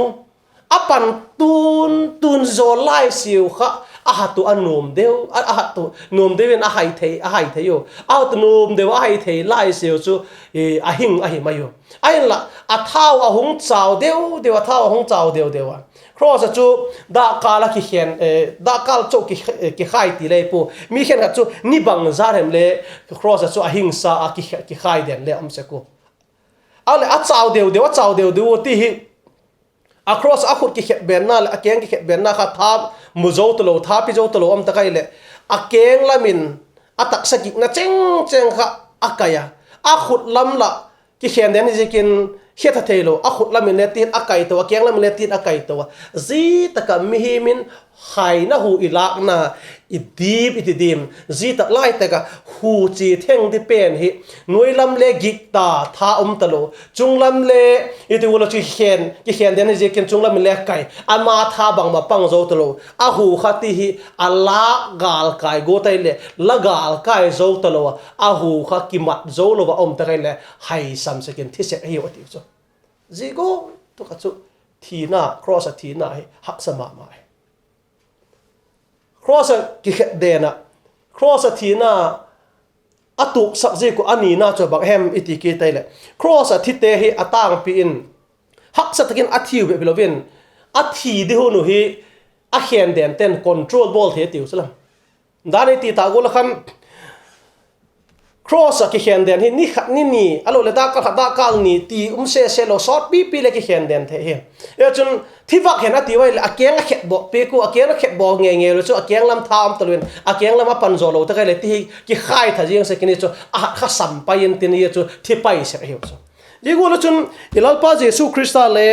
a pan tun tun zaw laisiau kha, a hat uh a nuam deu, a, a hat uh nuam deu in a hai thei, a hai thei u. A hat uh nuam deu a hai thei laisiau chu a hing ahi mai u. Ahinla a thau a hung chau deu deu, a thau a hung chau deu deu a, cross ah chu dakkal a kikhen, dakkal chu ki, kikhai ti lei pua. Mi khenkhat chu ni bangzat hem le cross ah chu a hingsa a ki, kikhai den le um sek u. A leh a chau deu deu, a chau deu deu u ti hi, a cross ah a khut kikhetbenna leh a keng kikhetbenna kha tha mu zo talo, tha pi zo talo um tak ahileh, a keng lam in a taksa gikna cheng cheng kha a kai a, a khut lam lah kikhen den hi ziakin khetha theilo, a khut lam in le tin a kai to, a keng lam in le tin a kai to a. Zia tak ah mihing in Haina hu i lâkna, i dip i ti dim, zia tak lai tak ah hu chia theng di pen hi, nuai lam le gik ta, tha um talo, chung lam le, i ti gual a chu kikhen, kikhen den hi ziakin chung lam in le kai, ama tha bangma pang zo talo, a hu kha ti hi, a lâk gâl kai guat ai leh la gâl kai zo talo a, a hu kha kimat zo lo ah um tak ai leh haisam sek in thi sek ahiu a tiu chu. Zia gual tak ah chu thina, cross ah thina hi haksa ma ma hi. Cross ah kikhet den ah, cross ah thina a tuaksak ziak uh a nina chu bang hem i ti kit ai leh, cross ah thite hi a tângpi in haksa tak in a thiu bep hilo in, a thi di hun uh hi a khen dente'n control bawl thei tiu chu lam. Dan i ti tak gual a khan cross ah kikhen den hi ni khat ni ni, ahiloleh dakkal khat dakkal ni ti um sese lo, sawtpipi leh kikhen den thei hi. Zia chun thi vak hen a tiu ai leh a keng a khetbawt piak ua, a keng a khetbawt ngei ngei lo chu a keng lam tha um talo in a keng lam a pan zaw lo tak ai leh ti hi kikhai tha ziang sek in, zia chu a hat kha sam pai intin, zia chu thi pai sek ahiu chu. Zia gual a chun i Lalpa Jesu Khrista le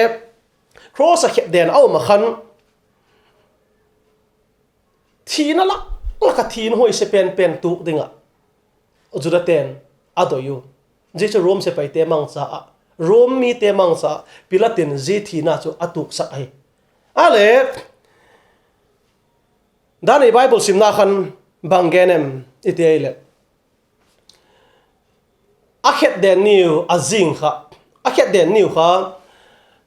cross ah khet den a um ah khan thina lak lak ah thin huaise pen pen tuak ding ah Judate'n a doi u. Zia chu Rom sepaite mangcha ah, Rom mite mangcha ah Pilat in zia thina chu a tuaksak ahi. A le, dan i Bible simna khan bang gen em i ti ai leh, a khet den niu a zing kha, a khet den niu kha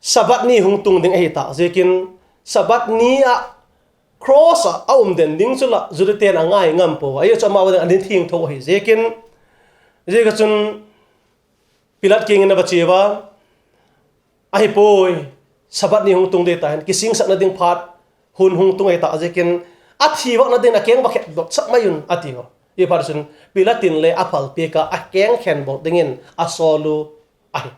Sabbath ni hung tung ding ahi tak ziakin, Sabbath ni ah cross ah a um den ding chu lah Judate'n a ngai ngam pua a, zia chu amau ding a ni thiangtho ahi ziakin, ziak ah chun Pilat kiang in a va chia ua, ahi puai, Sabbath ni hung tung ding ta hin, kisingsakna ding phat hun hung tung ahi tak ziakin, a thi vakna dingin a keng va khetbawtsak mai un a tiu. Zia phat chun Pilat in le a phalpiak a, a keng khetbawt dingin a sawl u ahi.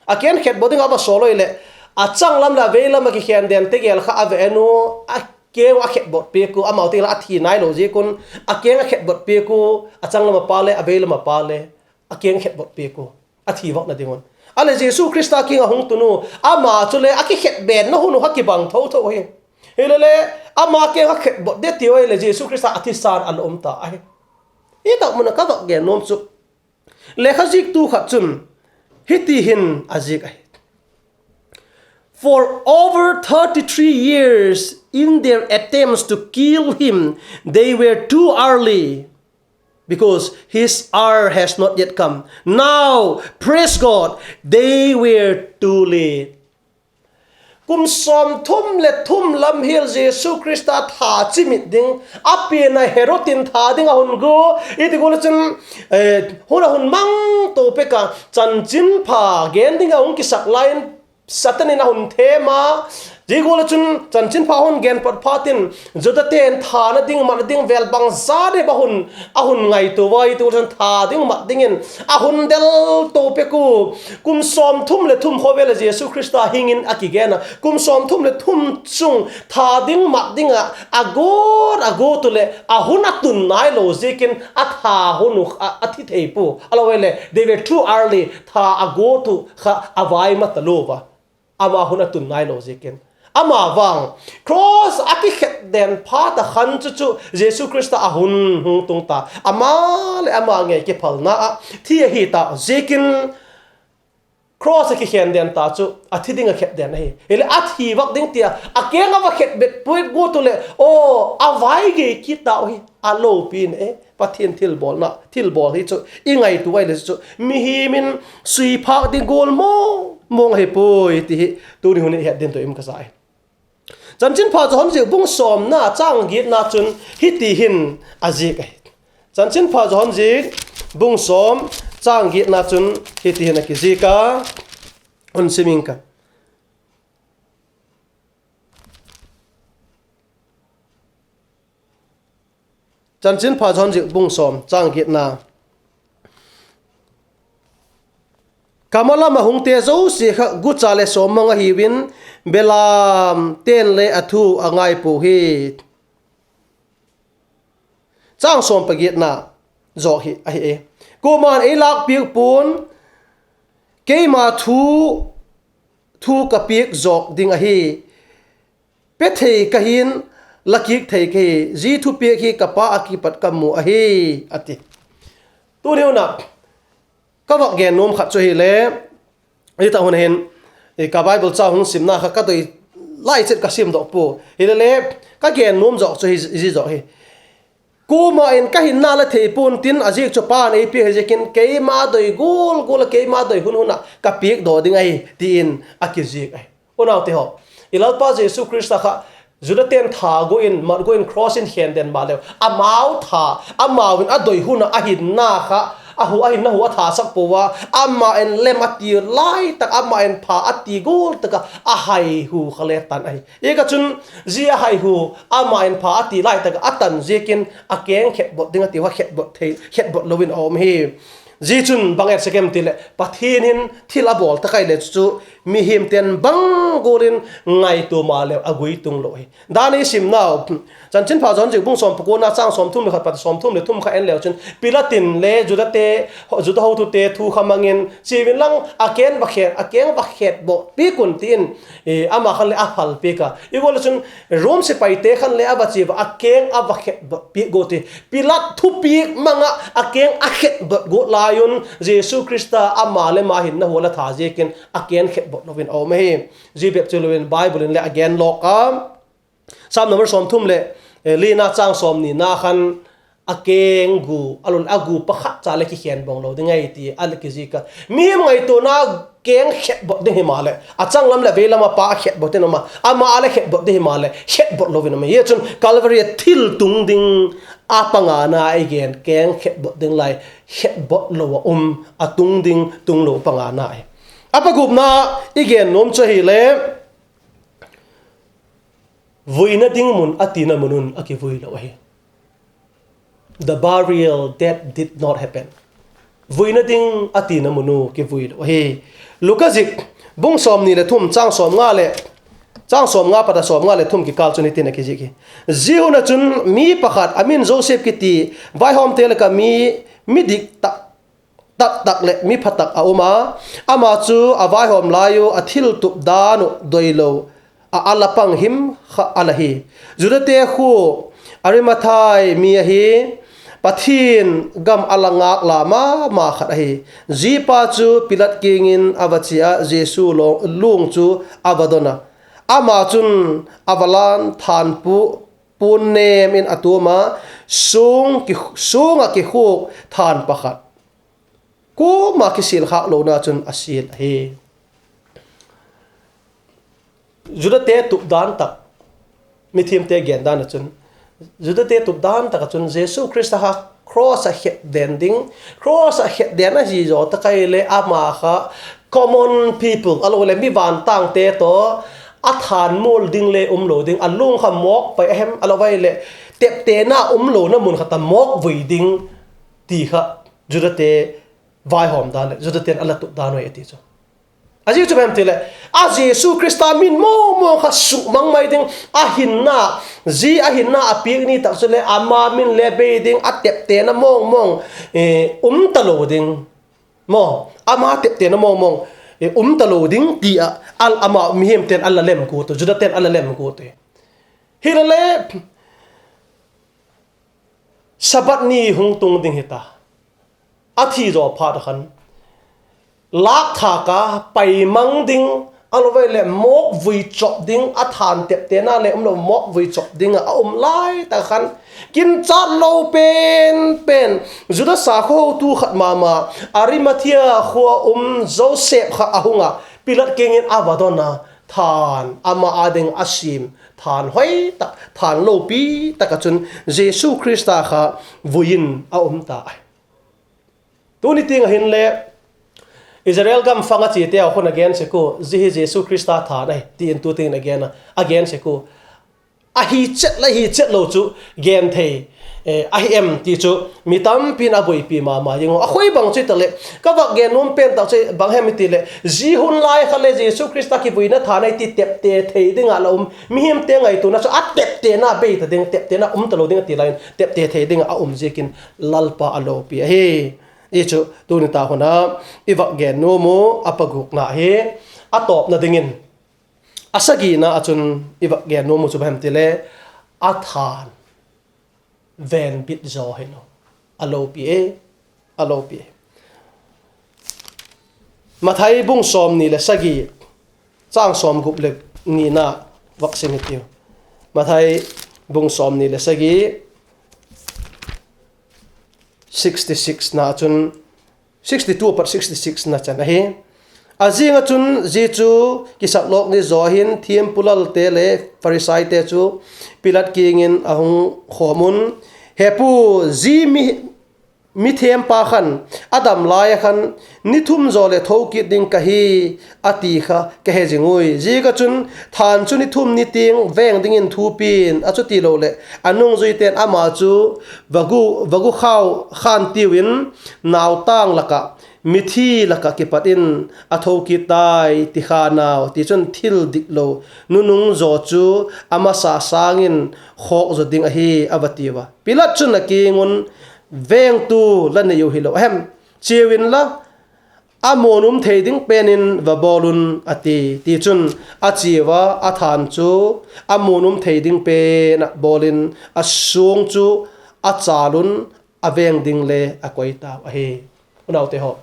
A keng khetbawt ding a va sawl ua leh, a changlam leh a veilam ah kikhen dente gel kha a va en u, a keng a khetbawt piak u, amau ti la a thi nailo ziak un, a keng a khetbawt piak u, a changlam a pa le a veilam a pa le a keng khetbawt piak u, a thi vakna ding un. A leh Jesu Khrista kiang a hung tun u, ama chule a kikhetbenna hun uh kha kibang tho tho hi. Hilele, ama keng a khetbawt de tiu ai leh Jesu Khrista a thisan a la um ta ahi. Hi tak mun ah ka vak gen nuam chu, lekha ziaktu khat chun hiti hin a ziak ahi. For over thirty-three years, in their attempts to kill him, they were too early, because his hour has not yet come. Now, praise God, they were too late. Kum sawmthum leh thum lam hial Jesu Khrista tha chimit ding a pianna Herod in tha ding a hun gu, i ti gual ah chun, hun a hun mang to pek a, chanchinpha gen ding a hung kisak lai in Satan in a hun them a, zia gual ah chun chanchinpha hun gen pat phat in, Judate'n thana ding matna ding vel bangza deu a hun, a hun ngaitua ua, i ti gual ah chun tha ding mat dingin a hun del to pek u. Kum sawmthum leh thum khawvel ah Jesu Khrista hing in a kigen a, kum sawmthum leh thum chung tha ding mat ding ah a guat a guat u leh a hun a tun nailo ziakin a tha hun uh a, a thi thei pua. A lo e leh, they were too early, tha a guat uh kha a vai ma talua a, ama hun a tun nailo ziakin. Ama vang, cross a kikhet den phat a khan chu chu Jesu Khrista a hun hung tung ta, ama leh ama ngei kiphalna ah thi ahi ta ziakin, cross a kikhen den ta chu a thi ding a khet den ahi. Hileh a thi vak ding ti a, a keng a va khetbawt piak guat u leh, aw, a vai gei kit tau hi a lopi in e. Pathian thilbawlna, thilbawl hi chu i ngaitua ai leh chu mihing in sui phâk ding gual mawng mawng ahi puai ti hi tuni hun in het ding tu im ka sa hi. Chanchinpha Johan ziak bung sawmna châng giatna chun hiti hin a ziak ahi. Chanchinpha Johan ziak bung sawm châng giatna chun hiti hin a kiziak a, hun sim ing ka. Chanchinpha Johan ziak bung sawm châng giatna. Ka ma lam ah hungte zosia kha gucha leh sawmang ahiu in, belamte'n le a thu a ngai pua hi. Châng sawm pagiatna zaw hi ahi e. Kuama'n ei lâkpiak pua'n, keima thu, thu ka piak zawk ding ahi. Pe thei ka hi'n, la kit thei ka hi, zia thupiak hi ka Pa a kipat ka mu ahi, a ti. Tuni hun ah ka vak gen nuam khat chu ahile, zia tak hun hin ka Bible châng hung simna kha ka doi lai chet ka simdok pua. Hilele, ka gen nuam zawk chu hi, zia zawk hi. Kuama in ka hinna la thei pua'n tin, a ziak chu Pa'n ei piak hi ziakin keima doi gual gual ah, keima doi hun hun ah ka piakdaw ding ahi, ti in a kiziak ahi. Unaute haw, i Lalpa Jesu Khrista kha Judate'n tha gua in, mat gua in, cross in khen den maleu, amau tha, amau in a doi hun ah a hinna kha, a hu, a hinna hu a thasak pua a, ama in lem a ti lai tak, ama in pha a ti gual tak ah a haihu kha le tan ahi. Ziak ah chun, zia a haihu, ama in pha a ti lai tak ah a tan ziakin a keng khetbot ding a ti ua, khetbot thei, khetbot lo in a um hi. Zia chun bang et sek em ti leh, Pathian in thil a bawl tak ahile chu, chu mihingte'n bang gual in ngaitua maleu a gui tung lo hi. Dan i simnau, Chanchinpha Johan ziak bung sawm pakuana châng sawmthum leh khat pat sawmthum leh thum kha en leu chun, Pilat in le Judate, Juda hotute thu kha mang in, chia inlang, a keng va khet, a keng va khetbot piak un, ti in, ama khan le a phal piak a. I gual ah chun, Rom sipaite khan le a va chia ua, a keng a va khetbot piak guat hi. Pilat thupiak mang ah a keng a khetbot guat lai un, Jesu Khrista ama le ama hinna hu a la tha ziakin a keng khetbot lo in a um ahi. Zia bep chu lo in Bible in le a gen lawk a. Sam number sawmthum leh lina châng sawmnina khan, a keng gu, a lo, a gu pakhat cha le kikhen bawng lo ding ahi ti a le kiziak a. Mihing ngaituana keng khetbot ding himaleh, a changlam leh veilam ah Pa a khetbot in um a, ama a le khetbot ding himaleh khetbot lo in um ahi. Zia chun Calvary ah thil tung ding a pangana i gen, keng khetbot ding lai, khetbot lo ah um, a tung ding tung lo pangana ahi. A pagupna i gen nuam chu ahile, vuina ding mun a tina mun un a kivui lo ahi. The burial that did not happen. Vuina ding a tina mun u kivui lo ahi. Luka ziak bung sawmni leh thum châng sawmnga leh, châng sawmnga pat a sawmnga leh thum kikâl chun hitin a kiziak hi. Zia hun ah chun mi pakhat a min Joseph kiti, vaihawmte lak ah mi, mi dik tak, tak tak leh mi pha tak a um a, ama chu a vaihawm lai u a thil tup dan uh doilo ah a la pang him kha a la hi. Judate khua Arimathai mi ahi, Pathian gam a la ngâk la ma ma khat ahi. Ziapa chu Pilat kiang in a va chia ah, Jesu luang chu a va don a. Ama chun a va lan than pu, puan nêm in a tuam a, suang ah kikhuk than pakhat, kuama kisial khâk lona chun a sial ahi. Judate tup dan tak, mithiamte gen dan ah chun, Judate tup dan tak ah chun Jesu Khrista kha cross ah khet den ding, cross ah khet den ahi zaw tak ahileh ama kha common people, a lo leh mi vantângte tawh a thân mual ding le um lo ding, a luang kha mawk pai a hem, a lo vai leh teptena um lona mun khat ah mawk vui ding ti kha Judate vaihawm dan leh Judate'n a la tup dan uh ahi a ti chu. A ziak chu bang hem ti leh, a Jesu Khrista min mawngmawng kha sukmang mai ding, a hinna, zia a hinna a piak ni tak chuleh ama min le bei ding, a teptena mawngmawng um talo ding. Maw, ama teptena mawngmawng um talo ding ti ah, ama mihingte'n a la lem guat u, Judate'n a la lem guat u. Hilele, Sabbath ni hung tung ding hita, a thi zaw phat a khan lâkthâk a paimang ding, a lo vai leh mawk vui chop ding, a thân teptena le um lo mawk vui chop ding ah a um lai tak khan, kinchat lo pen pen, Juda sakhaw hotu khat ma ma, Arimathia khua um Joseph kha a hung a, Pilat kiang in a va don a, thân ama â ding a siam, thân hoi tak, thân lopi tak ah chun Jesu Khrista kha vui in a um ta ahi. Tuni tiang ah hinle Israel gam fang a chiate haw khun a gen sek ua, zia hi Jesu Khrista thân ahi ti in tu tiang in a gen a, a gen sek ua, ahi chet le hi chet lo chu gen thei ahi em ti chu mi tampi'n a buaipi ma ma ding uh. A khoi bang chu hitaleh, ka vak gen nuam pen tak chu bang hem i ti leh, zia hun lai kha leh Jesu Khrista kivuina thân ahi ti tepte thei ding ah la um, mihingte ngaituana chu a teptena bei ta ding, teptena um talo ding a ti lai in tepte thei ding ah a um ziakin Lalpa a lopi ahi. Zia chu tuni tak hun a i vak gen nuam uh a pagukna hi. A tawpna dingin, a sagina ah chun i vak gen nuam uh chu bang hem ti leh, a thân vêng bit zaw hilo. A lopi e, a lopi e. Mathai bung sawmni leh sagi, châng sawmgup leh nina vak sim hitiu. Mathai bung sawmni leh sagi, sixty-six na chun, sixty-two apat sixty-six na chan ahi. A zing ah chun zia chu kisaklawk ni zaw hin thiampu lalte le Pharisaite chu Pilat kiang in a hung khawm un, Hepu, zia mi, mi thêmpa khan a dam lai ah khan, 'Ni thum zaw leh tho kit ding ka hi,' a ti kha ka he zing ui. Ziak ah chun thân chu ni thum ni tiang vêng dingin thu pia'n, a chutilo leh a nungzuite'n ama chu vagu, vagu khau khântiu in, nautang lak ah, mithi lak ah kipat in a tho kit tai, ti kha nau. Tichun thil diklo nunung zaw chu a masa sâng in khawk zaw ding ahi, a va tiu a. Pilat chun a kiang un, Vêngtu la nei u hilo a hem? Chiau inla, a muan um thei ding pen in va bawl un, a ti. Tichun a chiau a, a thân chu a muan um thei ding pen ah bawl in, a suang chu a châl un, a vêng ding le a koi tau ahi. Unaute haw,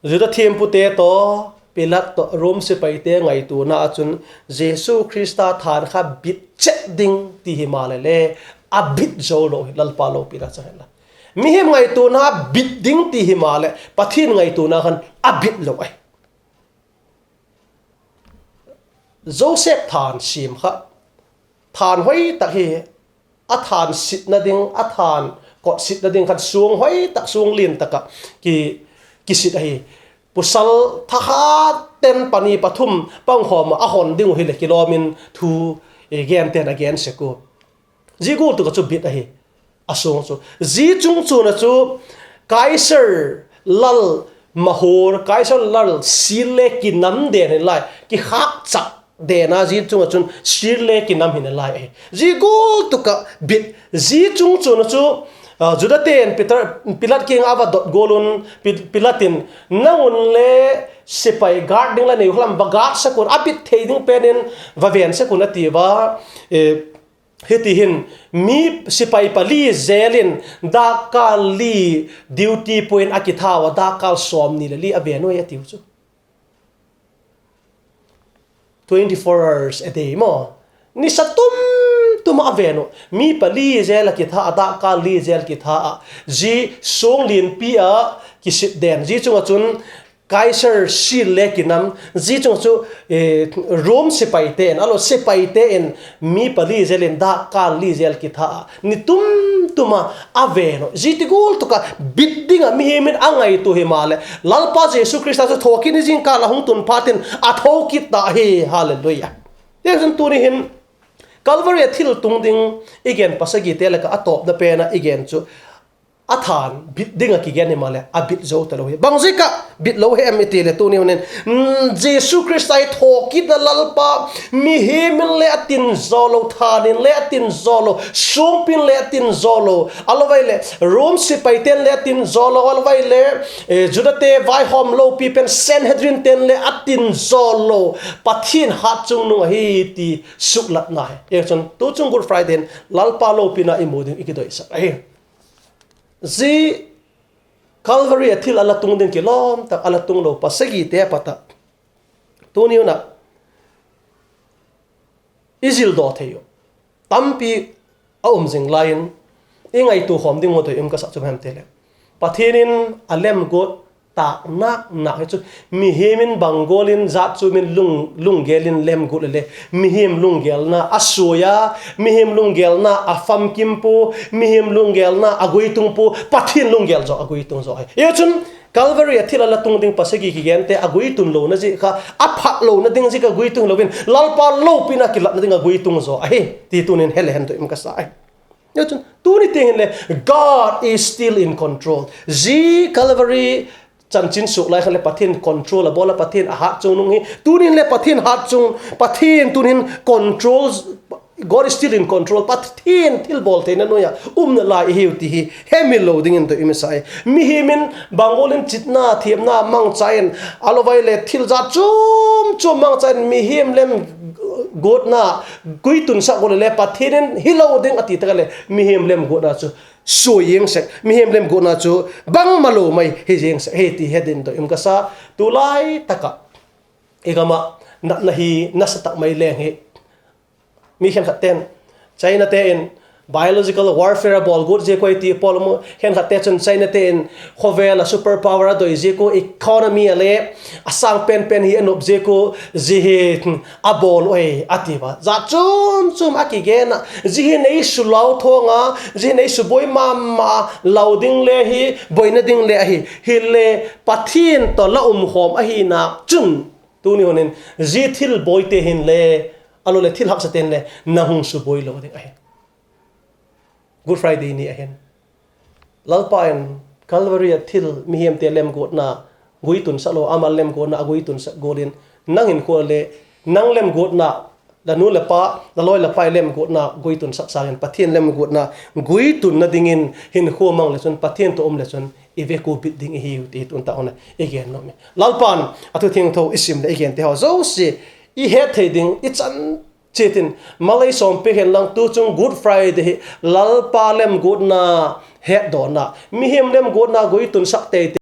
Juda thiampute tawh, Pilat tawh, Rom sipaite ngaituana ah chun, Jesu Khrista thân kha bit chet ding ti himaleh le, a bit zo lo hi, Lalpa lopina chang hen la. Mihing ngaituana bit ding ti himaleh, Pathian ngaituana khan a bit lo ahi. Joseph thân siam kha, thân hoi tak hi, a thân sitna ding, a thân kotsitna ding khan suang hoi tak, suang lian tak ah ki, kisit ahi. Pasal thakhat ten pani pathum pangkhawm ah a hon ding uh hileh kilawm in thu, e, gente'n a gen sek ua. Zia gual tuk ah chu bit ahi, a suang chu. Zia chungchuan ah chu Kaisar lal mahur, Kaisar lal sil le kinam den hi nalai, kikhâkchak den a, zia chung ah chun sil le kinam hi nalai ahi. Zia gual tuk ah bit, zia chungchuan ah chu, a, Judate'n Pilat kiang a va dot gual un, Pi-, Pilat in, Nang un le sipai guard ding la nei u kha lam va guard sek un, a bit thei ding pen in va vên sek un, a ti ua. E, hiti hin, mi sipai pali zel in dâkkâl li duty pua in a kitha ua, dâkkâl sawmni leh li a vên ui, a tiu chu. Twenty-four hours a day maw. Nisa tum tum ah a vên uh. Mi pali zel a kitha ah, dâkkâl li zel kitha ah. Zia suang lianpi ah kisit den. Zia chung ah chun Kaisar sil le kinam. Zia chung ah chu, e, Rom sipaite'n, a lo sipaite'n mi pali zel in dâkkâl li zel kitha ah, ni tum tum ah a vên uh. Zia ti gual tuk ah bit ding ah mihing in a ngaitua himaleh, Lalpa Jesu Khrista chu thawkit ni zingkâl a hung tun phat in a tho kit ta hi. Hallelujah. Tichun tuni hin Calvary ah thil tung ding i gen pasagite lak ah a tawpna pen ah i gen chu, a thân bit ding ah kigen himaleh a bit zo talo hi. Bangziak ah bit lo hem i ti leh tuni hun in, mm, Jesu Khrista hi thawkitna Lalpa, mihing in le a tin zaw lo, thân in le a tin zaw lo, suangpi in le a tin zaw lo, a lo vai leh Rom sipaite'n le a tin zaw lo, a lo vai leh, e, Judate vaihawm lopi pen Sanhedrinte'n le a tin zaw lo, Pathian hatchungnung ahi ti suklatna hi. Tichun tu chung Good Friday in Lalpa lopina i mu ding i kidoisak ahi. Zia Calvary ah thil a la tung ding kilawm tak a la tung lo pasagite a pat ah, tuni hun ah i zildaw thei uh tampi a um zing lai in, i ngaitua khawm ding uh doi um ka sak chu hem ti leh, Pathian in a lemguat tâk nak nak hi chu, mihing in bang gual in jat chuam in lung, lunggel in lemguat le le, mihing lunggêlna a suai a, mihing lunggêlna a famkim pua, mihing lunggêlna a guitung pua, Pathian lunggel zaw a guitung zaw ahi. Tichun Calvary ah thil a la tung ding pasagi kigente a guitung lona ziak kha, a phatlona ding ziak a guitung hilo in, Lalpa lopina kilatna ding a guitung zaw ahi ti tunin he le hen doi um ka sa ahi. Tichun tuni tiang hin le, God is still in control. Zia Calvary chanchin suak lai khan le Pathian control a bawl a, Pathian a hatchungnung hi. Tunin le Pathian hatchung, Pathian tunin control, God is still in control. Pathian thilbawl theina nuai ah umna lai i hiu ti hi hemil lo dingin doi um i sa hi. Mihing in bang gual in chitna, thiamna mangcha in, a lo vai leh thil jat chuam chuam mangcha in, mihing lem guatna guitunsak gual le Pathian in hilo ding a ti tak a leh, mihing lemguatna chu suai ziang sek, mihing lemguatna chu bangmalo mai hi ziang sek hi ti het ding doi um ka sa. Tulai tak ah i gam ah natna hi nasa tak mai leng hi. Mi khenkhatte'n Chinate in biological warfare a bawl guat ziak ua i ti pawl um u. Khenkhatte chun Chinate in khawvel ah super power a doi ziak ua, economy a le a sâng pen pen hi a nop ziak ua, zia hi a bawl ui a ti ua. Zia chuam chuam a kigen ah, zia hi nei su lau thawng a, zia hi nei su buai ma ma a, lau ding le hi, buaina ding le ahi. Hile Pathian tawh la um khawm ahi nak chun, tuni hun in zia thil buaite hin le, a lo leh thil haksate'n le nang hung su buai lo ding ahi. Good Friday ni ahin Lalpa in Calvary ah thil mihingte lemguatna guitunsak lo, ama lemguatna a guitunsak gual in nang hinkhua le nang lemguatna, la nu leh pa, la lawi leh pai lemguatna guitunsak sâng in Pathian lemguatna guitunna dingin hinkhua mang le chun, Pathian tawh um le chun i vek ua bit ding i hiu ti hi tun tak hun a i gen nuam i. Lalpa'n a thu thiangtho i sim leh i gente haw zosia i het thei ding i chan chiat in malei sawmpi hen lang tu chung Good Friday hi Lalpa lemguatna hetdawna, mihing lemguatna guitunsak tei